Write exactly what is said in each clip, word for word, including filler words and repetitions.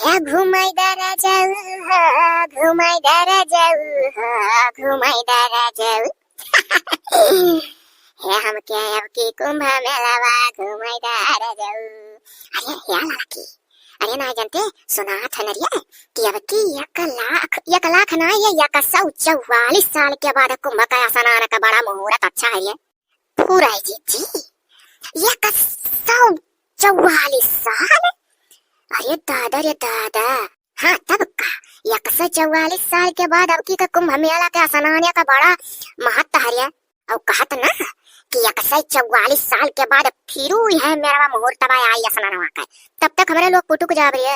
ए घुमाई दा राजाऊ हो, घुमाई दा राजाऊ हो, घुमाई दा राजाऊ। हे हमके अब की कुंभ मेलावा घुमाई दा राजाऊ। अरे हे लड़की, अरे ना जानते, सुनात है नरिया कि अब की एक लाख, एक लाख ना, ये एक सौ चौवालीस साल के बाद कुंभ का स्नान का बड़ा मुहूर्त अच्छा है ये। पूरा है जीजी, एक सौ चौवालीस साल? अरे दादा रे दादा। हाँ तब का, एक सौ चौवालीस साल के बाद अब की का कुंभ मेला के स्नान का बड़ा महत्व है रे। और कहत ना कि एक सौ चौवालीस साल के बाद फिरू यह मेरा मुहूर्त बा आई स्नानवा का, तब तक हमरे लोग कुटुक जाब रे।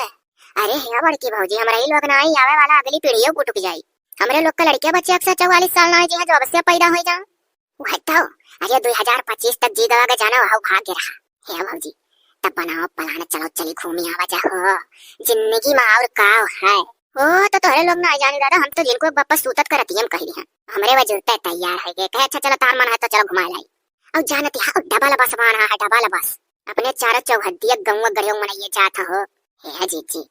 अरे हे बड़की भौजी, हमरा ही लोग ना आई, आवे वाला अगली पीढ़ियो कुटुक जाई। हमरे लोग के लड़के बच्चे एक सौ चौवालीस साल ना आई जी, जो अवश्य पैदा हो जा। वह तो, अरे दो हजार पच्चीस तक जी गवा के जाना वह भाग्य रहा। हे भौजी, तब बनाओ plan, चलो चली घूमी आवा जा हो, जिंदगी में और का है। ओ तो तोहरे लोग ना आई जाने दादा, हम तो जिनको बप्पा सूतत करती हम कह रही हैं, हमरे वह जुड़ते तैयार है गए, कहे अच्छा चलो तार मन है तो चलो घुमा लाई। और जानती है, डबल बस बना है, डबल बस। अपने चारों चौहद्दिया गौवा गढ़ियों मनइये जात हो। हे जीजी,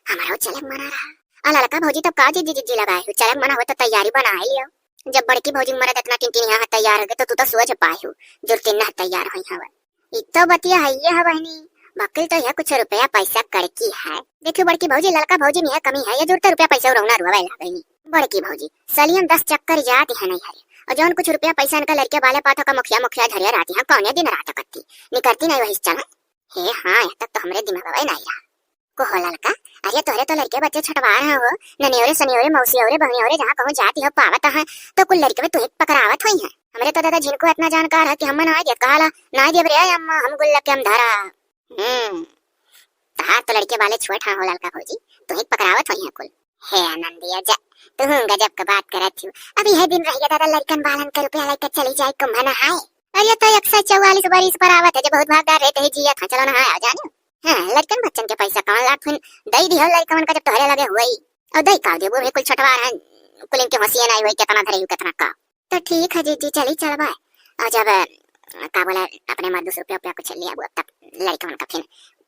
हमरो चले मना रहा। आ लड़का भौजी तब का जीजी जीजी लगाए हो, चले मना हो तो तैयारी बना ही लियो। जब बड़की भौजी मरद इतना टिनटिन यहाँ तैयार हो गए तो तू तो सोच पाए हो, जुड़ते न तैयार हुई हवे। ई तो बतिया है ये है बहनी, बाकी तो यह कुछ रुपया पैसा कड़की है। देखियो बड़की भौजी, लड़का भौजी में यह कमी है, ये जुड़ते रुपया पैसा रौना रुआ लागे। बड़की भौजी, सलियन दस चक्कर जात है नहीं है, और जौन कुछ रुपया पैसा इनका लड़के वाले पात का मुखिया मुखिया धरिया रहती हैं, कौने दिन रात करती, निकलती नहीं वही चला। हे हाँ, यहाँ तक तो हमरे दिमाग में नहीं रहा। को हो ललका, अरे तोहरे तो लड़के बच्चे छटवार हैं हो, ननियोरे सनियोरे मौसी औरे बहनी औरे जहाँ कहूँ जाती हो पावत है, तो कुल लड़के में तू ही पकड़ावत हुई है। हमरे तो दादा जिनको इतना जानकार है कि हम ना दियत कहाला, ना दियब रे अम्मा, हम गुल्लक के हम धरा। हम्म, तहार तो लड़के वाले छोट हैं हो ललका भौजी, तू ही पकड़ावत हुई है कुल। हे आनंदिया जा, तू गजब का बात करत हूँ। अभी है दिन रह गया दादा, लड़कन बालन के रुपया लेकर चली जाए कुंभ नहाए। अरे तो एक सौ चौवालीस बरिस पर आवत है, जब बहुत भागदार रहते ही जिया था, चलो नहाए आओ जानियो। हाँ, लड़कन बच्चन के पैसा कौन लाख फिन दई दिहो लड़कन का जब तोहरे लगे हुई। और दई का देबो, भी कुल छटवार हैं, कुल इनके हंसिए नहीं हुई, कितना धरे हो, कितना का। तो ठीक है जीजी, चली चलबा। और जब, अ, का बोला, अपने मार दो सौ रुपया, रुपया कुछ ले आबो, तब लड़कन का फिन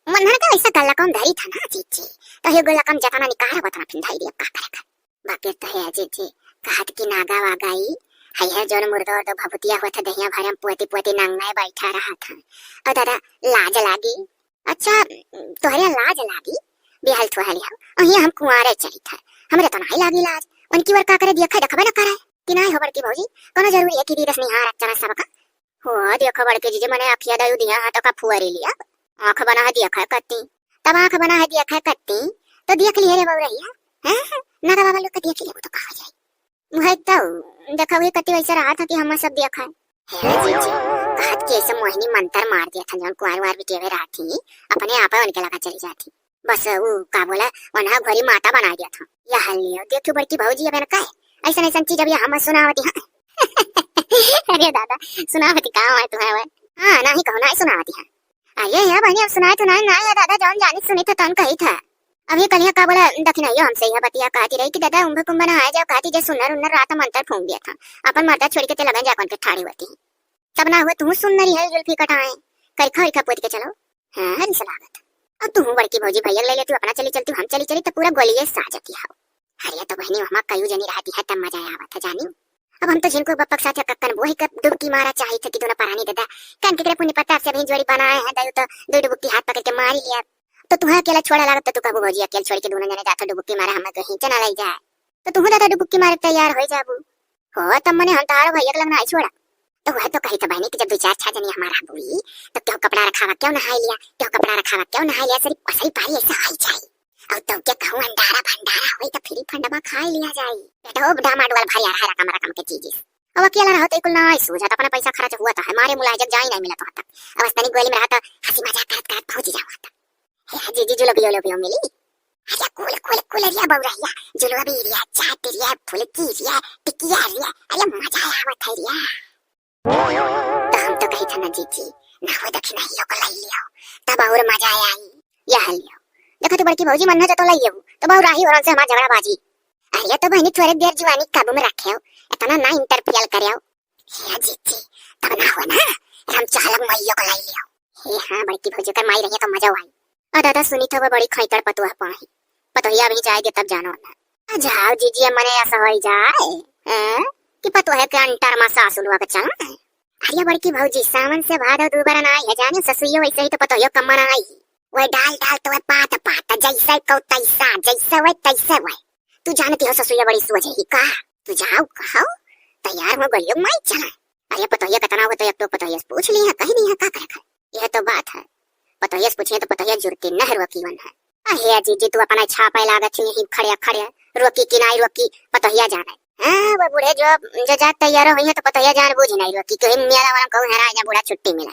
मन भर का ऐसा गल्ला कौन धरी था ना जीजी, तो ये गोला कम जतना निकाल बतना फिन धरी दिया, का करे का। बाकी तो है जीजी, कहत की नागा वागा ई, है है जौन मुर्दा उर्दा भभुतिया हुआ था, दहिया भरम पोती पोती नंगा बैठा रहा था। और दादा लाज लागी। अच्छा, तोहरे लाज लागी, बिहल थोहल हो, और ये हम कुंवारे चली था, हमरे तो नहीं लागी लाज। उनकी ओर का करे, देखा देखबे न करे कि नहीं हो बड़की भौजी, कोनो जरूरी है कि दीदस निहार चला सबका। हो देखो बड़की जीजी, मने अखिया दयु दिया है तो का फुअरी लिया, आँख बना है देखा करती, तब आँख बना है देखा करती, तो देख लिए रे बउरहिया, हैं? नागा बाबा लोग का देख लिए, वो तो कहा जाए। वही तो, देखा वही कति वैसे रहा था कि हम सब देखा है। हे जीजी, कहत के ऐसे मोहिनी मंत्र मार दिया था, जौन कुंवार वार बिटेवे रहा थी, अपने आप उनके लगा चली जाती। बस वो का बोला, वनहा घोरी माता बना दिया था। यह हाल लियो, देखियो बड़की भौजी अब इनका है। ऐसन ऐसन चीज अब ये हम सुनावती हाँ। अरे दादा, सुनावती का है तुम्हें वह? हाँ, नहीं कहो, नहीं सुनावती है। अरे हे बहनी, अब सुनाए तो नहीं, नहीं है दादा, जौन जानी सुनी था तौन कही था। अब ये कलिया का बोला, दखिनाइयो हमसे यह बतिया कहती रही कि दादा उम्भ कुंभ नहाए जाओ, कहती जे सुन्नर उन्नर रात मंत्र फूंक दिया था, अपन मर्दा छोड़ के ते लगन जा कौन के ठाड़ी होती। तब ना हुआ तू सुन्नरी है जुल्फी कटाए, करिखा उरिखा पोत के चलो। हाँ, हरी सलामत। अब तू बड़की भौजी भैया ले ले, तू अपना चली चलती, हम चली चली, तो पूरा गोलिये साजती हो। अरे तो बहनी, वहाँ कयू जनी रहती है, तब मजा आवत है जानी। अब हम तो जिनको बप्पक साथ कक्कन बोही के डुबकी मारा चाहित कि दोनों परानी दादा। कान के करे पुण्य पत्ता से अभी जोड़ी बनाए हैं, दयु तो दो डुबकी हाथ पकड़ के मारी लिया। तो तुहे अकेला छोड़ा लागत, तो तू कहबू भौजी अकेला छोड़ के दोनों जने जात हो डुबकी मारा, हमें कहीं चना लाई जाए। तो तू दादा डुबकी मारे तैयार हो जाबू। हो तब मने हम तारो भैया के लग ना आई छोड़ा। तो वह तो कही था बहनी कि जब दो चार छह जनी हमारा बुई, तो क्यों कपड़ा रखावा, क्यों नहाई लिया, क्यों कपड़ा रखावा, क्यों नहाई लिया, सरी पसरी पारी ऐसा आई जाए। और तो क्या कहूँ, अंडारा भंडारा होई तो फ्री फंड में खाई लिया जाई। बेटा, ओ डामाडोल भरी आ रहा है रकम रकम के चीज। अब अकेला रहो तो कुल ना आई सूझत, अपना पैसा खर्च हुआ तो है, मारे मुलायजक जाई नहीं मिला तो तक। अब अस्तनी गोली में रहा तो हंसी मजाक करत करत पहुंच जाओ तक। हे जीजी, जुलबियो लोबियो मिली? अरे कुल कुल कुल रिया बउरहिया, जुलबी रिया, चाट रिया, फुलकी रिया, टिकिया रिया, अरे मजा आवत है रिया। तो हम तो कही था ना जीजी, ना हो दखिनाइयो को लाई लियो, तब और मजा आई। यह लियो। देखो तो बड़की भौजी मन न जतो लाई लियो, तो बहु राही और से हमार झगड़ा बाजी। अरे तो बहनी थोड़े देर जवानी काबू में रखे हो, इतना ना इंटरफेयर करे हो। हे जीजी, तब ना हो ना, हम चालक माइयो को लाई लियो। हे हाँ, बड़की भौजी कर माई रही तो मजा आई। आ दादा सुनी तो बड़ी खैतड़ पतुआ पाही। पतोहिया अभी जाए दे तब जानो ना। आ जाओ जीजी, मने ऐसा होई जाए, हैं? कि पतोहे के अंटर मा सासु लोग चल। अरे बड़की भौजी, सावन से भादो दू बार ना आई है, जाने ससुइयो वैसे ही तो पतोहियो कम ना आई। वह डाल डाल तो वह पात पात, जैसे कहो तैसा, जैसे वह तैसे वह। तू जानती हो ससुइया बड़ी सोझ है का? तू जाओ कहो, तैयार हो गलियो माई चला। अरे पतोहिया कतना हो तो एक तो पतोहिया से पूछ ली है, कह दी है का करे कर। यह तो बात है, पतोहिया से पूछिए तो पतोहिया जुरती नहर वकीवन है। अहे जीजी, तू अपना छापे लागत ही यहीं खड़े खड़े, रोकी कि नाई रोकी, पतोहिया जाने। हाँ, वो बूढ़े जो, जो जात तैयार होई है तो पतोहिया जान बूझ नाई रोकी, क्यों मेरा वाला कहूँ हेरा जा बूढ़ा छुट्टी मिला।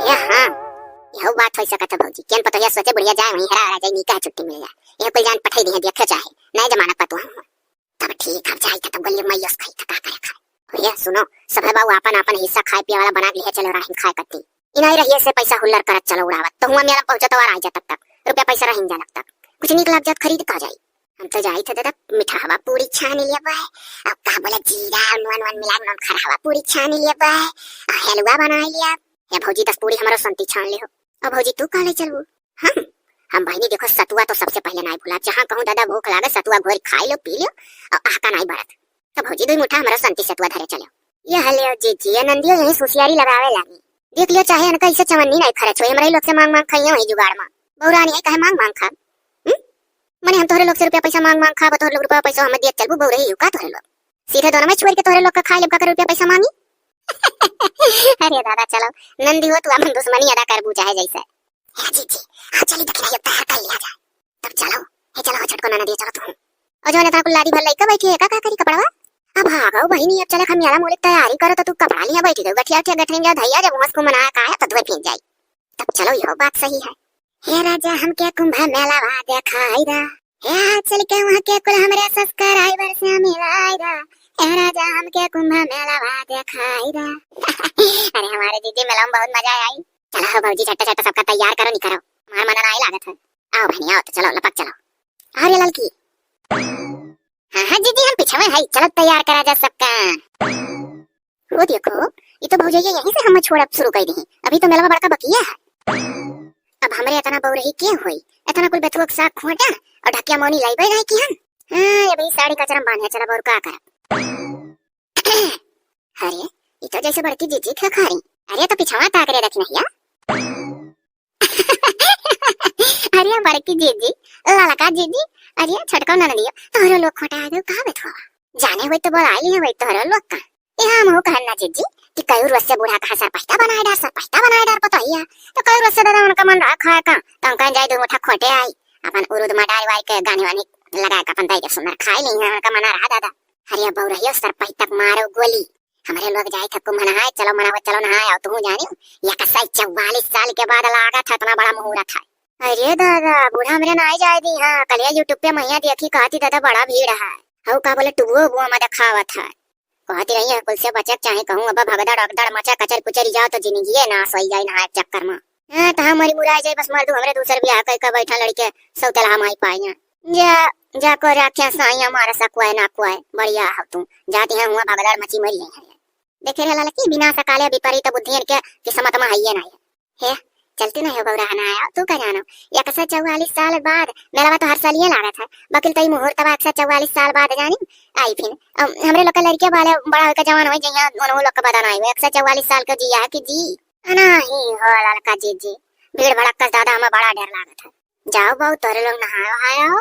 ये हाँ, यह बात हो सकत है भौजी, केन पतोहिया सोचे बुढ़िया जाए वहीं हेरा हेरा जाए, नीका छुट्टी मिल जाए, यह कुल जान पठाई दी है, देखे चाहे, नए जमाना पतोहा। तब ठीक, अब जाई त तब गलियो माई यस खाई त का करे खाए। भैया सुनो, सभे बाबू आपन आपन हिस्सा खाए पिए वाला बना के लिए चलो राहिन खाए कत्ती। इनाई रहिए से पैसा हुल्लर करत चलो उड़ावत। तो हुआ मेला पहुंचो तो आ जा तब तक। रुपया पैसा रहिन जा तब तक। कुछ निक लाग जात खरीद का जाई। हम तो जाई थे दादा मिठावा पूरी छानी लिया बाय। अब का बोले जीरा और नून वून मिला के नून खरावा पूरी छानी लिया बाय। आ हलवा बनाई लिया। या भौजी दस पूरी हमारो संती छान ले हो। अब भौजी तू का ले चलबू? हम, हम बहिनी देखो, सतुआ तो सबसे पहले नाई भूला। जहाँ कहूँ दादा भूख लागे, सतुआ घोर खाई लो, पी लो, और आहका नाई बरत। तो भौजी दुई मुठा हमरा संती सतुआ धरे चलो। ये हले जीजी, ये नंदियो यही सुसियारी लगावे लागी। देख लियो, चाहे इनका इसे चवन्नी नाई खर्च होई, हमरा ही लोग से मांग मांग खाइए वही जुगाड़ मा। बौरानी है, कहे मांग मांग खा। हम्म? मने हम तोहरे लोग से रुपया पैसा मांग मांग खाबो, तोहरे लोग रुपया पैसा हमें दियत चलबू, बौरही हो का तोहरे लोग? सीधे दोनों में छोड़ के तोहरे लोग का खाए लेब का कर रुपया पैसा मांगी? अरे दादा, चलो, नंदी हो तू अपन दुश्मनी अदा करबू चाहे जैसे। हे जीजी, हाँ चली दखिना ये तैयार कर लिया जाए। तब चलो, हे चलो, हो छोटको ननदिया, चलो तू। और जो इतना कुल लादी भर लइका बैठी है, का, का करी कपड़वा? अब भागो बहिनी, अब चले हम याला मोलिक तैयारी करो तो तू कपड़ा लिया बैठी दो, गठिया उठिया गठरी में जाओ धैया, जब उमस को मनाया का है तो धोए पीन जाई। तब चलो, यह बात सही है। हे राजा हमके कुंभ मेलावा देखाई दा, हे चल के वहाँ के कुल हमरे subscriber से मिलाई दा, हे राजा हमके कुंभ मेलावा देखाई दा। अरे हमारे जीजी मेला में बहुत मजा आई। चलो हो भौजी, झट्टा झट्टा सबका तैयार करो, निकरो, हमार मन नाई लागत है। आओ बहनी आओ, तो चलो लपक चलो। आओ रे ललकी। हाँ हाँ जीजी, हम पीछे में है, चलो तैयार करा जा सबका। वो देखो, ये तो भौजैया यहीं से हम छोड़ब शुरू कर दी। अभी तो मेलवा बड़का बकिया है। अब हमरे इतना बौरही के होई, इतना कुल बेथुआ के साग खोटा और ढकिया मौनी लाइबे रहे कि हम। हाँ, ये भी साड़ी कचरा में बांधे चला और का करब। अरे, ये तो जैसे बड़की जीजी खे खा रही। अरे, तो पिछवा ताक रे दखिनहिया। अरे बड़की जीजी, ललका जीजी, अरे छोटका ननदिया, तोहरो लोग खोटा आ गयो, कहाँ बेथुआ? जाने हुए तो बोला लिए हुए तोहरो लोग का। ये हम हो कहन ना जीजी कि कई रोज से बूढ़ा कहा सरपस्ता बनाए डार, सरपस्ता बनाए डार पतोहिया। तो कई रोज से दादा उनका मन रहा खाए का, तो हम कहें जाए दो मुठा खोटे आई, अपन उरुद मडार वाई के गाने वाने लगा के अपन दाई के सुंदर खाए ली है, उनका मना रहा दादा। अरे बौरहियो सरपस्ता के मारो गोली, हमरे लोग जाए थे कुंभ नहाए, चलो मनावत चलो नहाए, आओ तू जानी, इकसठ चौवालीस साल के बाद लागत है इतना बड़ा मुहूर्त है। अरे दादा, बूढ़ा हमरे नाई जाए दी, हाँ, कलिया YouTube पे मैया देखी कहती दादा बड़ा भीड़ है। हऊ का बोले टुबुओ बुआ में देखावत है। कहती रही है कुल से बचे के चाहे कहूँ, अब भगदड़ अगदड़ मचा कचर पुचरी जाओ तो जिंदगी नाश होई जाए नहाए के चक्कर में। हाँ, तो हमारी मुराई जाए बस मर्दू हमरे दूसर बियाह कई का बैठा लड़के सौतेला हम आई पाए। जा, जा को राख्या साई हमारा सा कोई ना कोई, बढ़िया हो तू। जाती है हुआ भगदड़ मची मरी है। देखे रे ललकी, बिना सकाले विपरीत बुद्धियन के किस्मत में हइये नाहीं। हे, चलती नहीं हो बौरा ना आया, तू का जानो? एक सौ चौवालीस साल बाद, मेलवा तो हर साल ये लागत है, बकिल तई मुहूर्त बा एक सौ चौवालीस साल बाद जानी आई फिन। अम, हमरे लोग के लड़के वाले बड़ा होके जवान होई जइया, उन्हों लोग के बदन आई, एक सौ चौवालीस साल के जिया है कि जी। नहीं हो ललका जीजी, भीड़ भड़क का दादा हमें बड़ा डर लागत है। जाओ बाऊ, तोरे लोग नहाए वहाए आओ।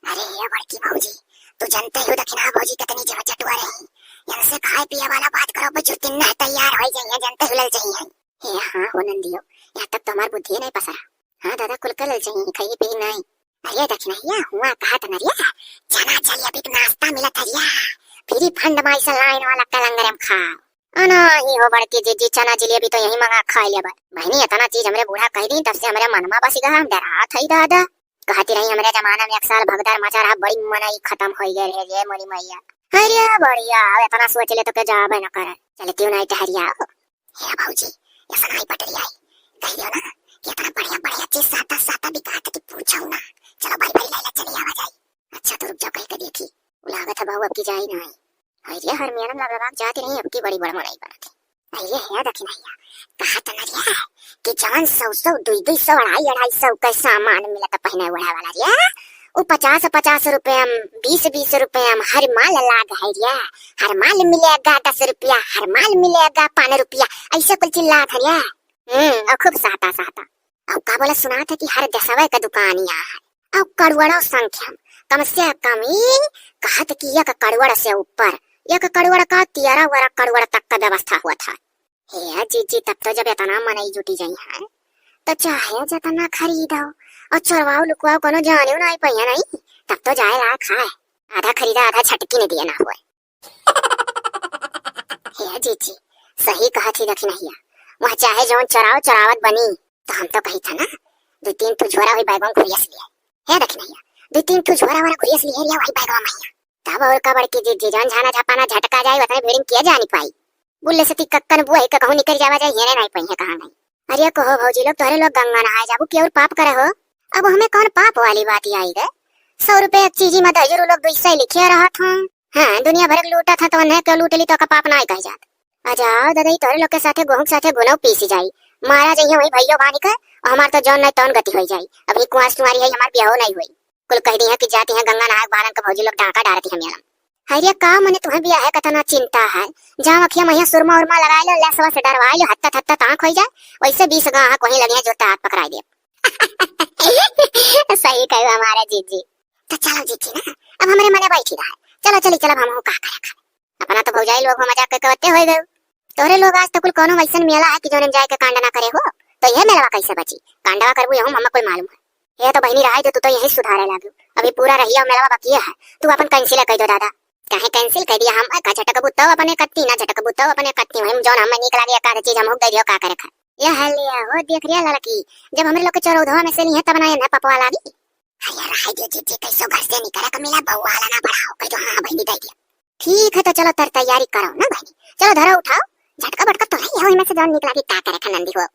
अरे ये बड़की भौजी, तू जानते हो दखिना भौजी कितनी जब चटुआ रही। इनसे खाए पिए वाला बात करो, बस जो दिन नह तैयार हो जाइए, जानते हो लल चाहिए। हे हाँ हो नंदियो, यहाँ तक तो हमार बुद्धि नहीं पसरा। हाँ दादा, कुल के लल चाहिए, खाइए पिए नहीं। अरे दखिनहिया, हुआ कहा त नरिया, चना जलेबी के नाश्ता मिलत हरिया, फ्री फंड माई से लाइन वाला कलंगरे में खाओ। अना ही हो बड़की जीजी, चना जलेबी तो यहीं मंगा खा लेबा। बहनी, इतना चीज हमरे बूढ़ा कह दी, तब से हमरे मन में बस गया, हम डरात हई दादा। कहती रही, हमरे जमाना में एक साल भगदड़ मचा रहा, बड़ी मनई खत्म होई गए रहे रे मोरी मैया। अरे बढ़िया, अब इतना सोच ले तो के जाबे न करे। चलती हूँ नहीं टहरिया। हे भौजी, ये सनाई पटरी आई। कह दियो ना कि इतना बढ़िया बढ़िया चीज साता साता बिकात कि पूछो ना। चलो भाई भाई लैला चली आवा जाई। अच्छा तो रुक जाओ कह के देखी। लागत है बाबू अब की जाई ना आई। अरे हरमियाना लबलबा के जाती रही, अब की बड़ी बड़ मनई बनत है। अरे हे दखिनहिया, कहा त नरिया कि जवन सौ सौ, दुई दुई सौ, अढ़ाई अढ़ाई सौ के सामान मिलत है, नहीं उड़ा वाला रे, उ पचास पचास रुपया म, बीस बीस रुपया म, हर माल लाग है रे, हर माल मिलेगा दस रुपया, हर माल मिलेगा पाँच रुपया, ऐसे कुल चिल्लात है रे। हम्म, और खूब सहता सहता। और का बोला सुनात है कि हर दसवे का दुकान यहाँ है, और करोड़ों संख्या म, कम से कम ही कहत कि एक करोड़ से ऊपर, एक करोड़ का तेरह वरा करोड़ तक का व्यवस्था हुआ था। हे जीजी, तब तो जब इतना मनई जुटी जाई है, तो चाहे जितना खरीदो और चोरवाओ लुकवाओ, कोनो जाने ना आई पहिया नहीं, तब तो जाए लायक है। आधा खरीदा, आधा छटकी नहीं दिया ना हुए। हे जीजी, सही कहत ही दखिनहिया, वह चाहे जौन चोराओ चोरावत बनी, तो हम तो कही था ना, दो तीन ठो झोरा हुई बैगों घुरियस लिए। हे दखिनहिया, दो तीन ठो झोरा वाला घुरियस लिए रिया वही बैगवा महिया। तब और का बड़की जीजी, जौन झाना झपाना झटका जाए, उतने भीड़िन किया जानी पाई। बुल्ले से ती कक्कन बुआई का कहूँ निकल जावा जाए, हेने नहीं पाई है कहाँ नहीं। अरे कहो भौजी लोग, तोहरे लोग गंगा नहाए जाबू कि और पाप करे हो? अब हमें कौन पाप वाली बात आई गए? सौ रुपये एक चीजी में दहिजरू लोग दुई सौ लिखे रहत हूँ। हाँ, दुनिया भर के लूटत है तो उन्हें क्यों लूट ली तो का पाप ना कह जात। आ जाओ दादा, ई तोहरे लोग के साथे गोहूं के साथे गुनो पीस जाई। मारा जइहे वही भइयो बानी के, और हमार तो जौन नहीं तौन गति होई जाई। अभी कुंवार सुंवारी है, हमार बियाहो नहीं हुई। कुल कह दी है कि जाती हैं गंगा नहाए, बालन के भौजी लोग डाका डारती हैं मेलम। हरिया का मने तुम्हें बियाह है, कतना चिंता है। जाओ अखिया महिया सुरमा उरमा लगाए लो, लस वस डरवाए लो, हत्ता थत्ता ताक होई जाए, वैसे बीस गाह कोही लगे हैं, जोता हाथ पकड़ाई दे। सही कहो हमारे जीजी। तो चलो जीजी ना, अब हमरे मने बैठी रहा। चलो चली, चलो हम का करे खाए। अपना तो भौजाई लोग हो मजाक करके होते होई गए। तोरे लोग आज तो कुल कोनो वैसन मेला है कि जोने में जाए के कांड ना करे हो, तो यह मेलवा कैसे बची? कांडवा करबू यहू मम्मा कुल मालूम है। ये तो बहिनी रहाई दे, तू तो यही सुधारे लागू। अभी पूरा रहिया मेलवा बकिया है, तू अपन cancel कर दो दादा। काहे cancel कर दिया? हम का झटकबू तब अपने कत्ती ना, झटकबू तब अपने कत्ती। वही जौन हमें नीक लागे एक आध चीज हम दे दियो, का करे खा। ये हाल लिया हो, देख रिया लड़की, जब हमरे लोग के चौरौधवा में से नहीं है तब ना ये पपवा लागी। अरे रहाई दे जीजी, कैसो घर से निकले के मिला, बउआ वाला ना बढ़ाओ, कह दो हाँ बहिनी दे दिया। ठीक है, तो चलो तर तैयारी करो ना बहिनी, चलो धरो उठाओ, झटका बटका तो है, यहाँ में से जौन निकला कि का करे खा नंदी हो।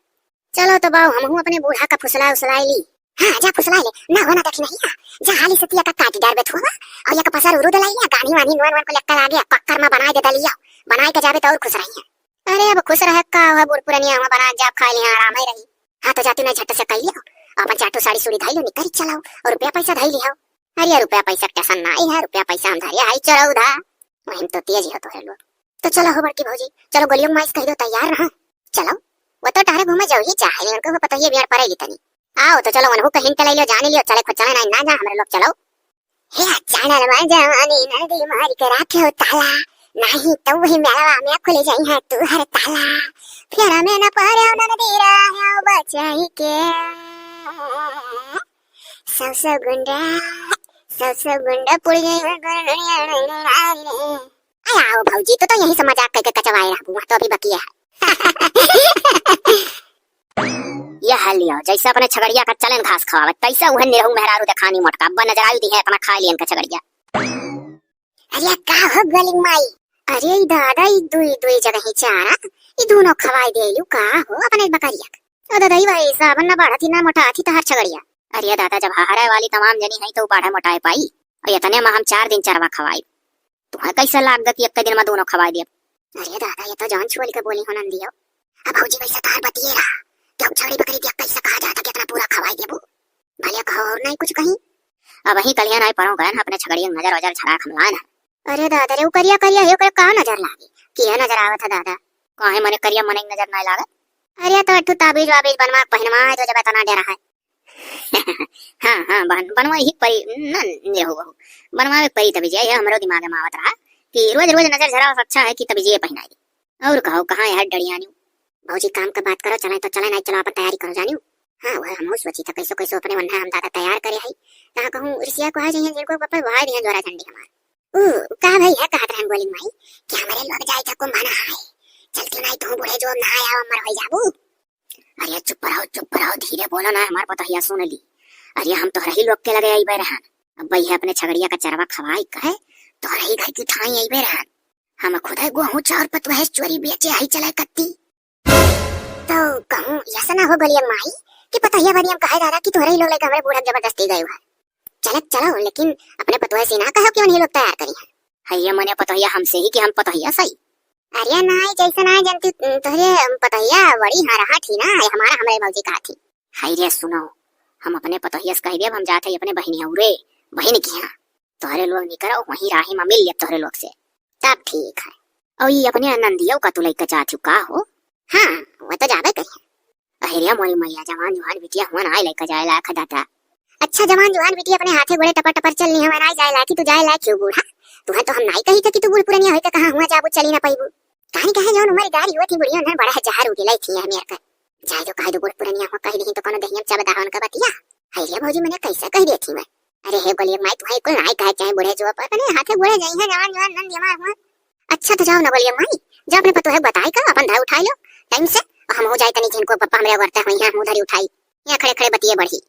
चलो तो बाऊ, हमहू अपने बूढ़ा का फुसला उसलाई ली। हाँ, जा फुसला ले, ना हो ना दखिनहिया, जा हाली से तिया का काटी डार बेथुआ, और एक पसर उरुद लाई लिया, गानी वानी नोन वोन को लेकर आ गया, पक्कर में बनाए दे दलिया, बनाए के जाबे तो और खुश रहिए। अरे अब खुश रहे का हुआ, बूढ़ पुरनिया हुआ बना जाब खाए लिया, आराम ही रही। हाँ तो जाती नहीं झट से कह लियो, अपन चाटू साड़ी सूड़ी धाई लो, निकल चलाओ और रुपया पैसा धाई लियो। अरे रुपया पैसा टेंशन ना आई है, रुपया पैसा हम धरे हाई चरौधा, वही तो तेज हो तोहरे लोग। तो चलो हो बड़की भौजी, चलो गोलियों माइस कह दो तैयार रहो। चलो, वो तो टहरे घूमे जाओ ही चाहे नहीं, उनको पता ही बियार पड़ेगी तनी। आओ तो चलो, उनको कहीं चले लियो, जाने लियो, चले खुद चले नहीं ना जा हमरे लोग, चलो। हे चढ़ल बा जवानी नदी मार के राखे हो ताला, नाही तो वही मेलवा में खुल जाई है तू हर ताला। फेरा में न पड़े हो नदी रहे हो बचाई के। सौ सौ गुंडा, सौ सौ गुंडा पुड़ जाई है। अरे आओ भौजी, तो, तो यहीं से मजाक करके कचवाए रहबू, वहाँ तो अभी बकिया है। यह लियो, जैसे अपने छगड़िया का चलन घास खवावत, तैसे उहे निरहू मेहरारू देखानी मोटका, अब्बा नजर आयु दी है, अपना खा लियन का छगड़िया। अरे का हो गोलिंग माई? अरे ई दादा, ई दुई, दुई जगह ही चारा, ई दोनों खवाई देलू का हो अपने बकरिया का? ओ दादा, ई भाई साहब न बढ़त ही ना मोटा थी तहार छगड़िया। अरे दादा, जब हहरे वाली तमाम जनी है तो उ बाढ़े मोटाए पाई, और इतने में हम चार दिन चरवा खवाई। तुम्हें कैसे लाग गया कि एक दिन में दोनों खवाई दिया? अरे दादा, ये तो जान छोड़ के बोली हो नंदियो। अब भौजी वैसे तार बतिए रहा कि हम छगड़ी बकरी दिया कैसे कहा जाता कि इतना पूरा खवाई देबू? भले कहो और नहीं कुछ कहीं। अब वही कलिया नहीं परों गए ना, अपने छगड़िया नजर वजर झरा खमलान है। अरे दादा रे, वो करिया करिया है, ओकरे का नजर लागे? किया नजर आवत है दादा? काहे मने करिया मने नजर नहीं लागे? अरे तो एक ठो ताबीज वाबीज बनवा के पहिनवा है, जो जब इतना डरा है। हाँ, हाँ, बहन, बनवाई ही परी, न, ये हो बहू। बनवावे परी तभी जे, ये हमरो दिमाग में आवत रहा कि रोज, रोज नजर झरावे से अच्छा है कि तभी जे पहिनाई दी। और कहो, कहाँ है डड़ियानी? भौजी, काम का बात करो, चले तो चले, नहीं चलो, अपन तैयारी करो जानियो। हाँ, वह हमहू सोची था, कैसो, कैसो अपने वन्हा हम दादा तैयार करे है। कहाँ कहूँ रिसिया को आ जाइए, जिनको पापा वहा दिया जोरा झंडी हमार। ऊ, का भाई है, कहत रहन बोली माई कि हमारे लोग जाए था कुंभ नहाए। चल क्यों नहीं तू बूढ़े जो नहाए आओ, अमर हो जाबू। अरे चुप रहो, चुप रहो, धीरे बोलो ना, हमार पतोहिया सुन ली। अरे हम तोहरही लोग के लगे अइबे रहन। अब भैया अपने छगड़िया का चरवा खवाई कहे, तोहरही घर की ठाई अइबे रहन। हम खुद है गोहूँ चाउर पतुआ है चोरी बेचे आई चले कत्ती। तो कहूँ ऐसा ना हो गोलिया माई कि पतोहिया बनियम कहे दादा कि तोहरही लोग लेके हमरे बूढ़ा जबरदस्ती गए हुआ। चलत चलो, लेकिन अपने पतोहिया से ना कहो कि उन्हीं लोग तैयार करी है। है ये मने पतोहिया हमसे ही कि हम पतोहिया सही। अरे नाई, जैसे नाई जनती, तोहरे पतोहिया बड़ी हाँ रहा थी ना, ये हमारा हमरे मौजी कहा थी। हाय रे सुनो, हम अपने पतोहिया से कहि देब, हम जात हई अपने बहिनी औरे, बहिन किहाँ। तोहरे लोग निकरो, वहीं राही मा मिल लेब तोहरे लोग से। तब ठीक है। और ये अपने नंदियो का तू लइका चाहत हूँ का हो? हाँ, वो तो जाबे करी। अहिरिया मोरी मैया, जवान जुहान बिटिया हुआ ना लइका जाए लायक है दादा। अच्छा, जवान जुहान बिटिया अपने हाथे गोड़े टपर टपर चल रही है, ना जाए लायक, तू जाए लायक क्यों बूढ़ा? तुहे तो हम नाई कही थे कि तू बूढ़ पुरनिया होई के कहाँ हुआ जाबू, चली ना पैबू। कहानी कहे जौन उम्र गारी हुआ थी बुढ़िया, उन्हें बड़ा है जहर उगिलाई थी हमें कर। जाए जो कह दो बूढ़ पुरनिया हो, कह दही तो कोनो देहियम चब दहावन का बतिया। अहिरिया भौजी मने कैसे कह देती मैं? अरे हे गोलिया माई, तुहे कुल नाई कहे चाहे बूढ़े जो पर, अरे हाथे गोड़े जाई है जवान जवान नंद यमा हुआ। अच्छा तो जाओ ना गोलिया माई, जा अपने पतोहे बताए का अपन धर उठाई लो टाइम से, और हम हो जाए तनी जिनको पप्पा हमरे वर्ता हुई है, हम उधर ही उठाई। यहाँ खड़े खड़े बतिये बढ़ी।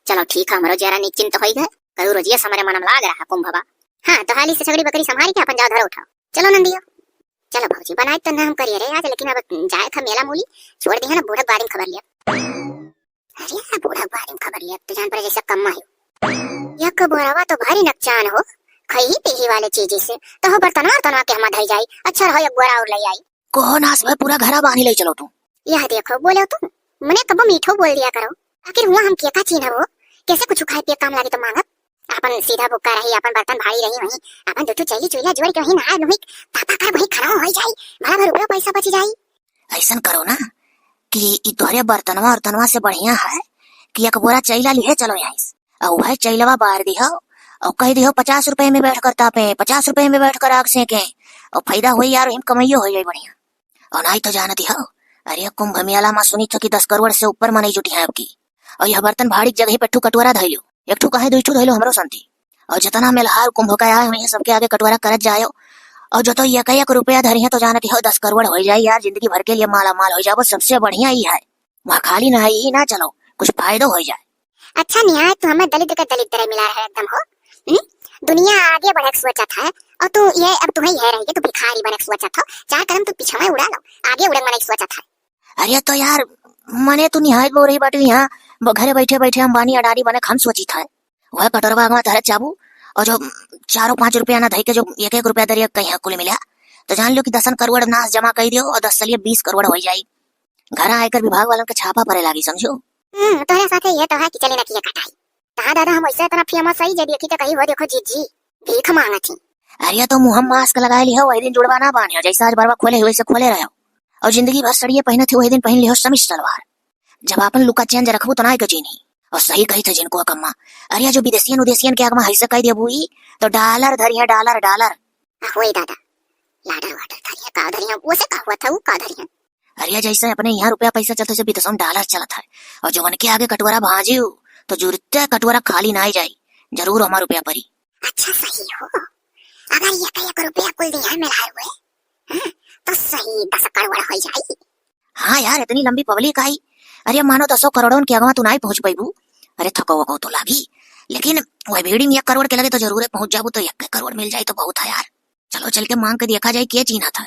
चलो ठीक है, हमरो जरा निश्चिंत होई गए। करू रोजिया से हमरे मनम लाग रहा कुंभवा। हाँ, तो हाली से सगड़ी बकरी संभाल के अपन जाओ धर उठाओ। चलो नंदियो। चलो भौजी, बनाए तो ना हम करिए रे आज, लेकिन अब जाए था मेला मूली, छोड़ दिया ना बूढ़ा बारी में खबर लिया। अरे बूढ़ा बारी में खबर लिया, तो जान पर जैसे कम्मा है। यक बोरावा तो भारी नकचान हो, खई पीही वाले चीज से, तो हो बर्तनवा तनवा के हमा धई जाई, अच्छा रहो एक बोरा और ले आई। कहो नास भाई, पूरा घरा बांधी ले चलो तू। यह देखो, बोलो तू, मने कबो मीठो बोल दिया करो। आखिर हुआ हम के का चीन्हब हो? कैसे कुछ खाए पिए काम लागे तो मांगब? अपन सीधा भुक्का रही, अपन बर्तन भारी रही, वहीं अपन दो ठो चैली चूल्हा जोड़ के वहीं नहा नुही तापा कर वहीं खड़ा हो जाई, बड़ा भर रुपया पैसा बच जाई। ऐसन करो ना कि ई तोहरे बर्तनवा उर्तनवा से बढ़िया है कि एक बोरा चैला लिहे चलो यहाँ से। और वह चैलवा बार दिहो और कह दिहो पचास रुपए में बैठ कर तापे, पचास रुपए में बैठ कर आग सेके, और फायदा होई यार, हिम कमाइयो हो जाई बढ़िया। और नाई तो जानत हो, अरे कुंभ मेला मा सुनी थो कि दस करोड़ से ऊपर मनई जुटी है आपकी। और यह बर्तन भाड़ी के जगह पे एक ठू कटोरा धइलो, एक ठू काहे दुई ठू धइलो हमरो शांति। और जितना मेलहार कुंभ का आए हुए सबके आगे कटोरा करत जायो। और जो तो एक एक रुपया धरी है तो जानत हो दस करोड़ हो जाए यार, जिंदगी भर के लिए माला माल हो जाओ। सबसे बढ़िया ही है, वहाँ खाली ना ही ना चलो, कुछ फायदो हो जाए। अच्छा निहाय, तू हमें दलिद्र के दलिद्र मिला रहे एकदम हो। हम्म? दुनिया आगे बढ़े के सोचत है और तू ये अब तुम्हें यह रहेगी, तू भिखारी बने के सोचत हो। चार कदम तू पीछे में उड़ा लो, आगे उड़े के मने सोचत है। अरे तो यार, मने तू निहाय बोल रही बाटू यहाँ, वो घरे बैठे बैठे हम बानी अडारी बने के हम सोचित है। वह कटोरवा अगवा धरत जाबू और जो चारों पाँच रुपया ना धई के जो एक एक रुपया दरिया कहीं कुल मिला, तो जान लो कि दसन करोड़ नास जमा कर दियो और दस चलिए बीस करोड़ हो जाई। घर आयकर विभाग वालन के छापा पड़े लागी, समझो। हम्म, तोहरे साथे ये तो है कि चले ना किए कटाई। कहाँ दादा, हम ऐसे इतना फेमस है जे देखी तो कही हो देखो जीजी भीख मांगत ही। अरे तो मुँह मास्क लगाए लिहो, वही दिन जुड़वा ना बांधियो, जैसे आज बरवा खोले हुए से खोले रहो। और जिंदगी भर सड़िए पहनत ही, वही दिन पहन लिहो समीज सलवार। जब आपन लुका चेंज रखबू तो ना के चीन्ही। और सही कही थे जिनको कम्मा, अरे जो विदेशियन उदेशियन के आगमा हैसे कह देबू ई, तो डॉलर धरी है, डॉलर, डॉलर। आ, होई दादा, लाडर वाडर धरी है, का धरी है, वो से का हुआ था, वो का धरी है? अरे जैसे अपने यहाँ रुपया पैसा चलता है, जब विदेशों में डॉलर चलत है, और जो उनके आगे कटोरा भाजी हो, तो जुरते कटोरा खाली ना ही जाई, जरूर हमार रुपया परी। अच्छा सही हो, अगर एक एक रुपया कुल दिया मिला हुए, हाँ, तो सही दस करोड़ हो जाई। हाँ यार, इतनी लंबी पब्लिक आई, अरे मानो दसों करोड़ों के अगवा तू नाई पहुँच पैबू। अरे थको वको तो लागी, लेकिन वह भीड़ में एक करोड़ के लगे तो जरूरे पहुँच जाबू, तो एक करोड़ मिल जाए तो बहुत है यार। चलो चल के मांग के देखा जाए के चीन्हा था।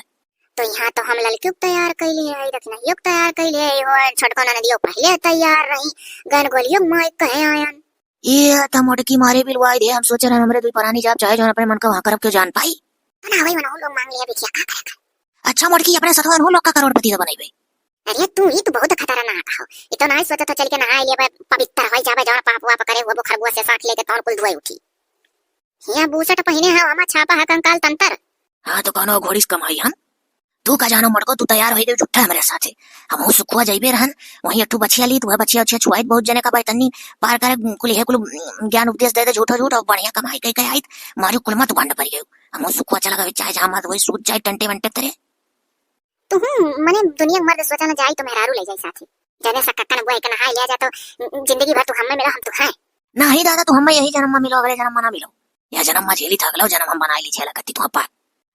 तो यहाँ तो हम ललकियों को तैयार कैली है, दखिनहियों को तैयार कैली है, हो छोटको ननदियों पहले तैयार रही, गन गोलियों माइक कहे आयन। ये त मोटकी मारे बिलवाई दे, हम सोचे रहन हमरे दुई परानी जाब चाहे जौन अपने मन का वहाँ करब क्यों जान पाई। तो ना वही बनाओ लोग मांग लिया बिटिया का करे का। अच्छा मोटकी अपने सथवा हो लोग का करोड़पति तो बनइबे। अरे तू ही तो बहुत खतरनाक हो, ये तो ना सोचत हो चल के नहाए लेबे, पवित्र हो जाबे, जौन पाप वाप करे वो खरबुआ से साथ लेके तौन कुल धुआई उठी। हिया बूसट पहिने है, हमा छापा है कंकाल तंत्र। हाँ, तो कौनो घोड़ीस कमाई हम? तू का जानो मटको, तू तैयार होई गई झूठा हमरे साथे। हमहू सुखुआ जइबे रहन, वहीं अठू बछिया ली, तू है बछिया उछिया छुआई, बहुत जने का बैतनी पार करे, कुल हे कुल ज्ञान उपदेश दे दे झूठो झूठ, और बढ़िया कमाई कई कई आई, मारी कुल मत भंड पड़ गई। हमहू सुखुआ चला गए, चाहे जहाँ मत वही सूत जाए टंटे वंटे तेरे। तू हूँ, मने दुनिया के मर्द सोचा न जाई तो मेहरारू ले जाई साथे। जने सा कक्कन बुआ एक नहाए लिया जा तो जिंदगी भर तू हमें मिलो, हम तू हैं। नहीं दादा, तू हमें यही जन्म में मिलो, अगले जन्म में ना मिलो। यह जन्म में झेली था, अगलो जन्म हम बनाई ली झेला करती तू पार।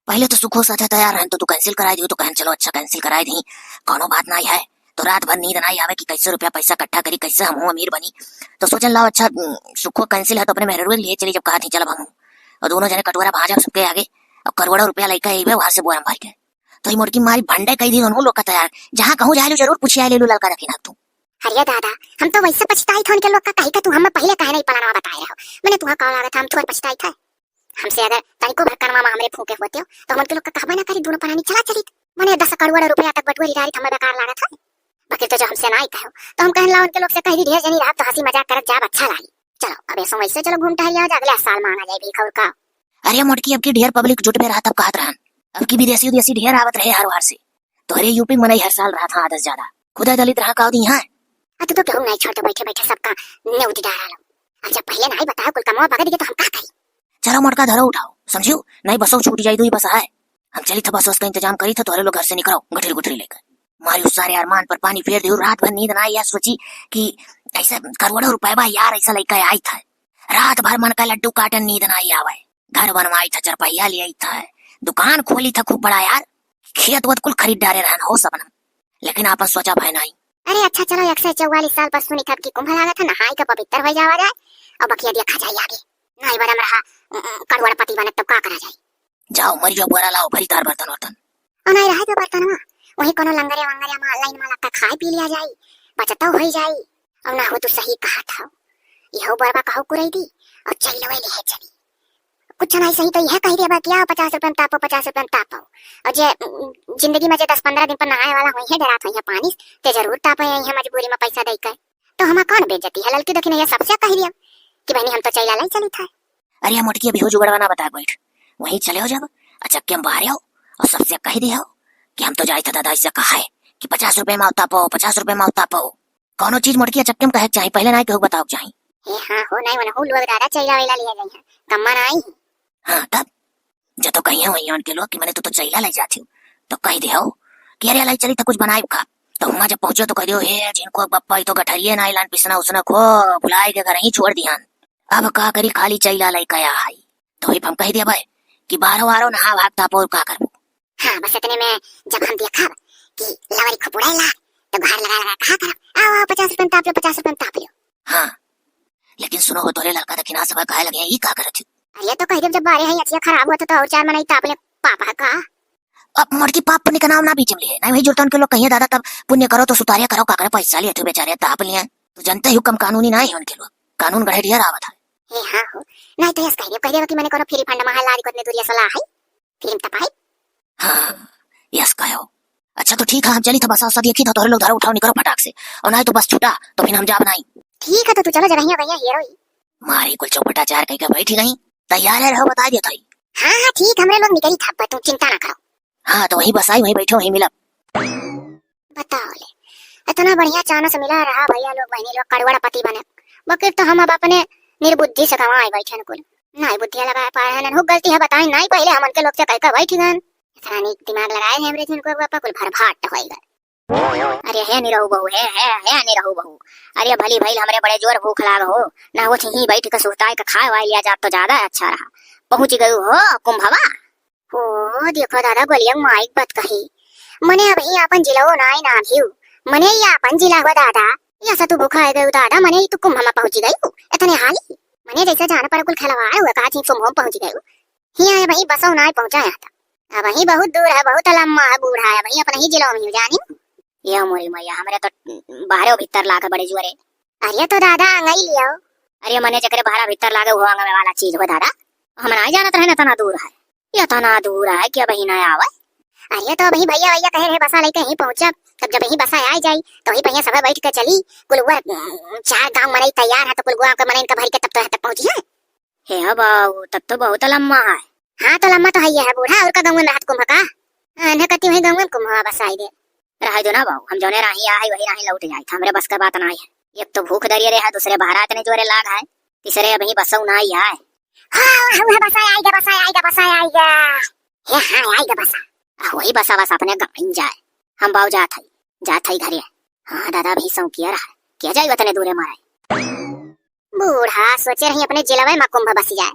पहले तो सुखो साथे तैयार रहन तो तू cancel कराई दियो, तो कहन चलो अच्छा cancel कराई दी, कौनो बात नहीं है। तो रात भर नींद ना आवे कि कैसे रुपया पैसा इकट्ठा करी, कैसे हम अमीर बनी। तो सोचन लाओ अच्छा, सुखो cancel है तो अपने मेहररुए लिए चली, जब कहा थी चलब हम। और दोनों जने कटोरा भांजा सबके आगे, और करोड़ों रुपया लेके आइबे वहां से बोरम भर के। तो ई मोटकी मारी भंडे कई दी दोनों लोग का तैयार, जहाँ कहूँ जाए लो जरूर पूछे आए ले लो ललका रखी ना तू। अरे दादा, हम तो वैसे पछताई था उनके लोग का, कहीं का तू हमें पहले कहे नहीं पलानवा बताए रहो। मैंने तुम्हें कहा लगा था, हम थोड़ा पछताई था। हमसे अगर तनिको भर कनवा में हमरे फूके होते हो, तो हम उनके लोग का कहबे ना करी, दोनों परानी चला चलित। मने दस करोड़ रुपया तक बटुआ रिडारी हमें बेकार लागत है। बाकी तो जो हमसे नाई कहो, तो हम कहन ला उनके लोग से कह दी, ढेर जनी रहब तो हंसी मजाक करत जाब, अच्छा लागी। चलो, अब ऐसो वैसे चलो घूम टहल जाओ, अगले साल मांगा जाए भीख और का। अरे मोटकी, अब की ढेर public जुटबे रहा तब कहत रहन, अब की विदेशी उदेशी ढेर आवत रहे हर बार से। तोहरे यूपी मनई हर साल रहत हाँ आधा से ज्यादा। खुदा दलित रहा का दी हाँ। आ तू तो केहू नहीं छोड़, तो बैठे बैठे सबका न्योती डारा लो। अब जब पहले नहीं बताओ, कुल कमवा बगड़ गए तो हम का करी? चलो मोटका धरो उठाओ, समझियो? नहीं बसो छूट जाई, दुई बस है। हम चली था बस, बस का इंतजाम करी था, तोहरे लोग घर से निकलो गठरी गुठरी लेकर। मारी उस सारे अरमान पर पानी फेर दियो, रात भर नींद ना आई, या सोची कि ऐसे करोड़ों रुपए बा यार, ऐसा लइका आई था। रात भर मन का लड्डू काटन, नींद ना आई आवे। घर बनवाई था, चरपहिया ले आई था, दुकान खोली था खूब बड़ा यार, खेत वत कुल खरीद डारे रहन हो सबनम, लेकिन आपन सोचा भय नाई। अरे अच्छा चलो, एक सौ चौवालीस साल पर सुनी था कि कुंभ लागत है, नहाई के पवित्र हो जावा जाए और बकिया देखा जाए आगे। नाई बड़ा मरहा, उम, उम, करोड़पति बने तब का करा जाए? जाओ मरियो बोरा लाओ, भरी तार बर्तन वर्तन। और नाई रहे जो बर्तन में, वही कोनो लंगरे वंगरे में लाइन में लक्का खाए पी लिया जाए, बचतो हो जाए। और ना हो तू सही कहा था, यहो बोरबा कहो कुरई दी और चल ले चली। कुछ नहीं सही तो यह कह दिया बा कि आओ पचास रुपए में तापो, पचास रुपए में तापो। और जे, उम, जिंदगी में जे दस पन्द्रह दिन पर नहाए वाला होई है, डरात होई है पानी, ते जरूर तापे आई है मजबूरी में पैसा दे के। तो हमार कौन बेइज्जती है? ललकी देखी नहीं है, सबसे कह दिया कि बहनी हम तो चैला लाई चली था। अरे मोटकी, अभी हो जुगड़वा ना बता बैठ, वहीं चले हो जब अचक्के में बाहर आओ और सबसे कह दिया हो कि हम तो जाए था दादा, इससे कहा है कि पचास रुपए में तापो, पचास रुपए में तापो। कौनो चीज मोटकी अचक्के में कहे के चाही, पहले नाई केहू बताओ के चाही। ए हाँ हो, नाई वनहू लोग दादा चैला वैला लिया जाई है, कम्मा नाई। हाँ तब, जब तो कहिए वही उनके लोग कि मने तू तो चैला ले जाती हो, तो कह दे हो कि अरे लाई चली तो कुछ बनाए खा। तो हुआ जब पहुंचो तो कह दियो, हे जिनको बप्पा, ई तो गठरिए नाई लान, पिसना उसना खो भुलाए के घर ही छोड़ दिहन। अब का करी, खाली चैला लाई कया है। तो ही हम कह दिया भाई कि बारह बारह नहा भाग तापो और का करबो। हाँ, बस इतने में जब हम देखब कि लवरी खुपुड़े लाग, तो घर लगा लगा कहा करब, "आओ, आओ, पचास रुपए में ताप लो, पचास रुपए में ताप लो।" हाँ, लेकिन सुनो हो, तोरे लड़का दखिना सब कहे लगे, "ई का करत हो?" अरे, तो कह देब, जब बारे हैं, अचिया खराब हुआ तो, तो और चार मनई ताप ले, पाप है का? अब मर्जी पाप पुण्य का नाम ना बीच में ले, नहीं वही जुड़ता उनके लोग कहिए, "दादा, तब पुण्य करो तो सुतारिया करो, का करे, पैसा लिए थे बेचारे, ताप लिए।" तो जनते ही हुक्म कानूनी ना है उनके लोग, कानून गढ़े ढेर आवत है। ए, हाँ हो, नहीं तो यस कह देब, कह देब कि मने कोनो फ्री फंड में है, लारी को इतने दूरिया सलाह है। फिल्म त पाई। हाँ, यस कहो। अच्छा तो ठीक है, हम चली था बसा उसा देखी था, तोहरे लोग धरा उठाओ निकरो फटाक से, और नहीं तो बस छूटा तो फिर हम जाब नहीं। ठीक है, तो तू चलो जगहिया भैया हीरो ही। मारी कुल चौपटा चार कह के बैठी गई, तैयार है रहो, बता दियो थाई। हाँ हाँ ठीक, हमरे लोग निकली था, तू चिंता ना करो। हाँ तो वहीं बस आई, वहीं बैठो, वहीं मिलब। बताओ ले, इतना बढ़िया चांस मिला रहा भैया लोग बहनी लोग करोड़पति बने, बकिर तो हम अब अपने निर्बुद्धि से गंवाए बैठन कुल। नाई बुद्धिया लगाए पाए हैं, नन्हु गलती है बताई, नाई पहले हम उनके लोग से कह के बैठ गन। इतना नीक दिमाग लगाए हैं हमरे जिनको बापा कुल भरभाट होई गए। अरे हे निरहु बहू, हे, हे, हे निरहु बहू, अरे भली भइल हमरे बड़े जोर भूख लाग हो, ना वो ही बैठ के सुहताए के खाए वाए लिया जात तो ज्यादा अच्छा रहा। पहुँच गयू हो कुंभवा। ओ, देखो दादा, गोलिया माइक बात कही। मने अबही आपन जिलाओ नाई ना भीऊ। मने ई आपन जिला हो दादा। या से तू भूखा है गयो दादा, मने ई तू कुंभ में पहुंची गई। इतने हाली। मने जैसे जान पर कुल खिलवाड़ हुआ, कहा थी कुंभ में पहुंची गई। हिया अबही बसो नाई पहुंचा यहाँ तक। अबही बहुत दूर है, बहुत लम्मा है, बूढ़ा है, अबही अपने ही जिला में ही जानी। ये मोरी मैया, हमरे तो बाहरे भीतर लाग बड़े जुअरे। अरे तो दादा, आंगई लियो। अरे मने जकरे बाहरा भीतर लागे, वो आंगवे वाला चीज हो दादा। हम नाई जानत रहे ना, इतना दूर है। इतना दूर है कि अबही ना आवे। अरे तो अबही भैया, भैया कहे रहे बसा लेके यहीं पहुंचब, तब जब यहीं बसा आ जाई, तो वहीं भैया सब बैठ के चली। कुल वो, उम, चार गांव मनई तैयार है, तो कुल गांव के मनई इनका भर के तब तो यहाँ तक पहुंची है। हे बाऊ, तब तो बहुत लम्मा है। हाँ, तो लम्मा तो है ही है बूढ़ा, और का गाँव में रहत कुंभ का? हाँ, इन्हें कहती वही गाँव में कुंभ बसाई दे। रहे दो ना बाऊ, हम जौने राही आए, वही राही लौट जाए, हमरे बस का बात ना है। एक तो भूख दरिये रहे, दूसरे बहरा इतने जोरे लाग है, तीसरे अबही बसौ ना आए। हाँ, हाँ, हाँ, बसा आएगा, बसा आएगा, बसा आएगा। हे हाँ, आएगा बसा। आ, वही बसा बस अपने गाँव जाए। हम बाऊ जात हई, जात हई घरे। हाँ दादा, अबही सौ किया रहा, क्या जाए वतने दूरे मारे। बूढ़ा सोचे रही अपने जिलवे में कुंभ बस जाए।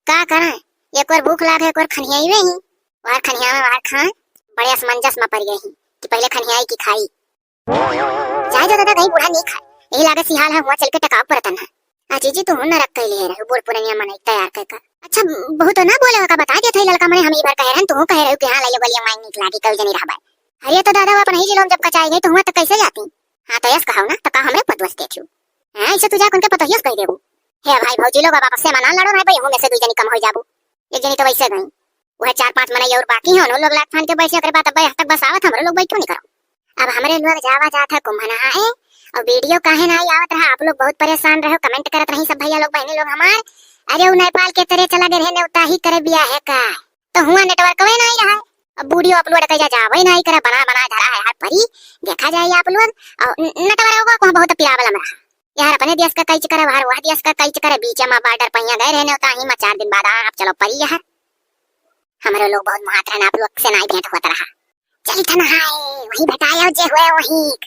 का करें, एक और भूख लाग है, एक और खनियाई में ही। बाहर खनिया में बाहर खाए, बड़े असमंजस में पड़ गए ही कि पहले खनियाई की खाई। जाए दो दादा, कहीं बूढ़ा नहीं खाए, यही लागे सिहाल है, हुआ चल के टकाव परतन है। आ जीजी, तू नरक कैले रहे, बूढ़ पुरनिया मनई तैयार कर कर। अच्छा, बहुत ना बोले का बता देत है ललका मने, हम ई बार कहे रहन, तू कहे रहे कि हाँ, ले ले गोलियां, माई नीक लागी, कई जनी रहबे। अरे तो दादा, वो अपने ही जिलों में जब कचाई गई तो हुआ तो कैसे जाती? हाँ तो यस कहो ना, तो का हमरे पर दोष देत हो? हाँ, ऐसे तू जा उनके पतोहियो से कह देबू। हे भाई भौजी लोग, अब आपस से मना लड़ो ना भाई, हूँ में से दू जनी कम हो जाबू। एक जनी तो वैसे गई, वह चार पांच मनई और बाकी हैं, उन लोग लात फान के बैठे, ओकरे बाद अब यहाँ तक बस आवत, हमरो लोग बैठो नहीं करो। अब हमरे लोग जावा जात है कुंभ नहाए, और video काहे नाहीं आवत रहा, आप लोग बहुत परेशान रहो, comment करत रही सब भैया लोग, बहनी लोग हमार। अरे उ नेपाल के तरे चला गए रहे, नेवता ही करे बियाहे का, तो हुआ network वे नाहीं रहा। अब video upload कइजा जावे नाहीं करे, बना बना धरा है यार परी, देखा जाए आप लोग। और न-, network का बहुत problem रहा यार, अपने देश का कइच करे, बाहर वह देश का कइच करे, बीच में border पहिया गए रहे, नेवता ही में चार दिन बाद आ, अब चलो परी यार। हमरे लोग बहुत मुहात रहन, आप लोग से नाहीं भेंट होत रहा। चल थन हाय, वही भेंटायो जे हुए वही।